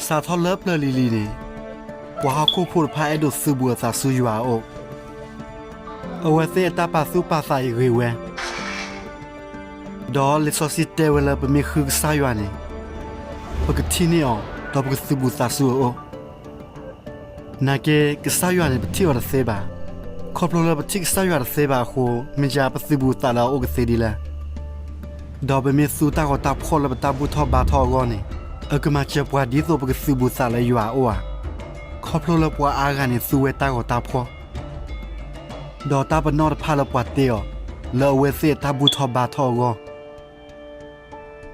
စးထီၣ်လၢပျၢၤလံၤလံၤန့ၣ်, ပှၤဟီၣ်ခိၣ်ဖိတဖၣ်အဲၣ်ဒိးသုးဘူးအသးဆူယွၤအအိၣ်. အဝဲသ့ၣ်အတၢ်ပာ်သူၣ်ပာ်သးအံၤဂ့ၤဝဲ, ဒီးလံာ်စီဆှံတဲဝဲလၢပမ့ၢ်ဃုကစၢ်ယွၤန့ၣ်, ပကထံၣ်န့ၢ်အီၤ, ဒီးပကသုးဘူးသးဆူအအိၣ်. နာ်က့ ကစၢ်ယွၤန့ၣ် ပထံၣ်အီၤတသ့ဘၣ်. ခီဖျိလၢပထံၣ်ကစၢ်ယွၤတသ့ဘၣ်အဃိ, မ့ၢ်ယါပသုးဘူးသးလၢအအိၣ်ကသ့ဒ်လဲၣ်. ဒီးပမ့ၢ်သူတၢ်ဂီၤတၢ်ဖှီၣ်လၢပတၢ်ဘူၣ်ထီၣ်ဘါထီၣ်အဂီၢ်န့ၣ်, အကမၤစၢၤပှၤဒ်သိးပကသုးဘူးသးလၢယွၤအအိၣ်ဧါ. ခီဖျိလၢပှၤအါဂၤန့ၣ်သူဝဲတၢ်ဂီၤတၢ်ဖှီၣ်, ဒီးတၢ်ပနီၣ်တဖၣ်လၢပှၤတ့အီၤ, လၢအဝဲသ့ၣ်အတၢ်ဘူၣ်ထီၣ်ဘါထီၣ်အဂီၢ်.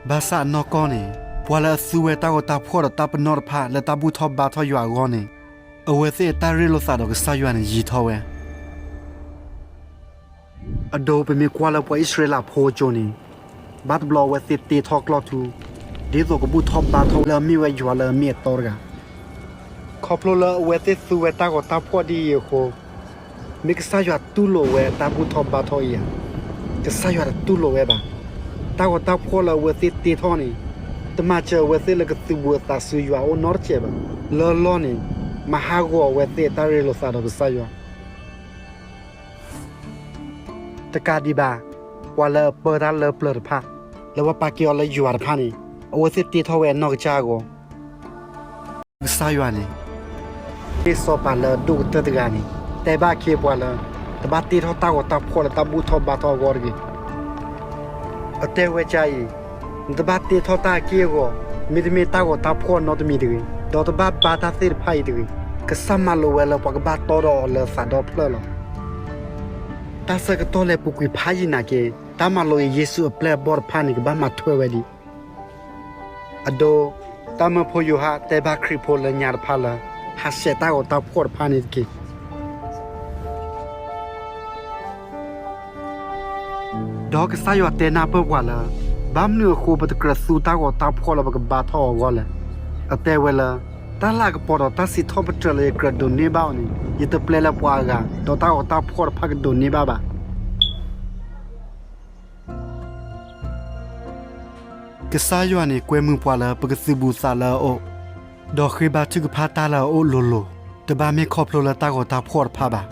ဘၣ်ဆၣ်အနီၢ်ကီၢ်န့ၣ်, ပှၤလၢအသူဝဲတၢ်ဂီၤတၢ်ဖှီၣ်ဒီးတၢ်ပနီၣ်တဖၣ်လၢတၢ်ဘူၣ်ထီၣ်ဘါထီၣ်ယွၤအဂီၢ်န့ၣ်, အဝဲသ့ၣ်အတၢ်ရ့လိာ်သးဒီးကစၢ်ယွၤန့ၣ်ယံၤထီၣ်ဝဲ. အဒိ ပမ့ၢ်ကွၢ်လၢပှၤအံၣ်စရ့လးဖိအစိၤန့ၣ်, ဘၣ်တဘျီအဝဲသ့ၣ်တ့ထီၣ်ကျီၢ်ထူ, ဒ်သိးကဘူၣ်ထီၣ်ဘါထီၣ်လၢအမ့ၢ်အတီတဂၤ. ခီဖျိလၢအဝဲသ့ၣ်သူဝဲတၢ်ဂီၤတၢ်ဖှီၣ်ဒ်အံၤအဃိ, မ့ၢ်ကစၢ်ယွၤတူၢ်လိာ်ဝဲတၢ်ဘူၣ်ထီၣ်ဘါထီၣ်အံၤဧါ. ကစၢ်ယွၤတတူၢ်လိာ်ဝဲဘၣ်. တၢ်ဂီၤတၢ်ဖှီၣ်လၢအဝဲသ့ၣ်တ့ထီၣ်န့ၣ်, တမၤစၢၤအဝဲသ့ၣ်လၢကသုးဘူးအသးဆူယွၤအအိၣ်နီတစဲးဘၣ်. လၢလီၢ်န့ၣ်, မၤဟးဂီၤအဝဲသ့ၣ်အတၢ်ရ့လိာ်သးဒီးကစၢ်ယွၤ တကးဒံးဘၣ်, ပှၤလၢအပၢတၢ်လၢပျၢၤတဖၣ်, လၢပှၤပာ်ကဲအီၤလၢယွၤတဖၣ်န့ၣ်, အဝဲသ့ၣ်တ့ထီၣ်ဝဲအနီၢ်ကစၢ်အဂီၢ်. ကစၢ်ယွၤန့ၣ်, မ့ၢ်စီၤပၤလၢအဒိၣ်ကတၢၢ်တဂၤန့ၣ်, တဲဘၣ်အခ့အပှၤလၢ, တဘၣ်တ့ထီၣ်တၢ်ဂီၤတၢ်ဖှီၣ်လၢတၢ်ဘူၣ်ထီၣ်ဘါထီၣ်အဂီၢ်တဂ့ၤ. အတဲဝဲဒ်အံၤ, နတဘၣ်တ့ထီၣ်တၢ်အက့ၢ်အဂီၤ, မ့တမ့ၢ်တၢ်ဂီၤတၢ်ဖှီၣ်နီတမံၤတဂ့ၤ, ဒီးတဘၣ်ဘါတၢ်သ့ၣ်တဖၣ်အံၤတဂ့ၤ. ကစၢ်မၤလိာ်ဝဲလၢပှၤကဘၣ်တီဒီးအီၤလၢသးဒီဖျၢၣ်လီၤ. တၢ်ဆၢကတီၢ်လဲၤပူၤကွံာ်ဖးယံာ်နာ်က့, တၢ်မၤလိာ်အံၤယ့ၣ်ၡူးအပျဲၢ်အဘီၣ်တဖၣ်န့ၣ် ကဘၣ်မၤထွဲဝဲဒံး. အဒိ, တၢ်မၢဖိယိၤဟၣ်တဲဘၣ်ခရံာ်ဖိလၢညါတဖၣ်လၢ, ဟးဆှဲးတၢ်ဂီၤတၢ်ဖှီၣ်တဖၣ်န့ၣ်တက့ၢ်. ဒီးကစၢ်ယွၤတဲနၢ်ပၢၢ်ပှၤလၢ, ဘၣ်မနုၤအဃိပတကြၢးသူတၢ်ဂီၤတၢ်ဖှီၣ်လၢပကဘါထီၣ်အီၤအဂီၢ်လဲၣ်. အတဲဝဲလၢ, တၢ်လၤကပီၤဒီးတၢ်စံးထီၣ်ပတြၢၤလၢယကြၢးဒိးန့ၢ်ဘၣ်အီၤန့ၣ်, ယတပျဲလၢပှၤအဂၤ, ဒီးတၢ်ဂီၤတၢ်ဖှီၣ်တဖၣ်ကဒိးန့ၢ်ဘၣ်ဘၣ်. ကစၢ်ယွၤန့ၣ်ကွဲမုာ်ပှၤလၢပကသုးဘူးသးလၢအအိၣ်, ဒီးဃ့ဘါထုကဖၣ်တၢ်လၢအအိၣ်လိၤလိၤ, တဘၣ်မ့ၢ်ခီဖျိလၢတၢ်ဂီၤတၢ်ဖှီၣ်တဖၣ်ဘၣ်.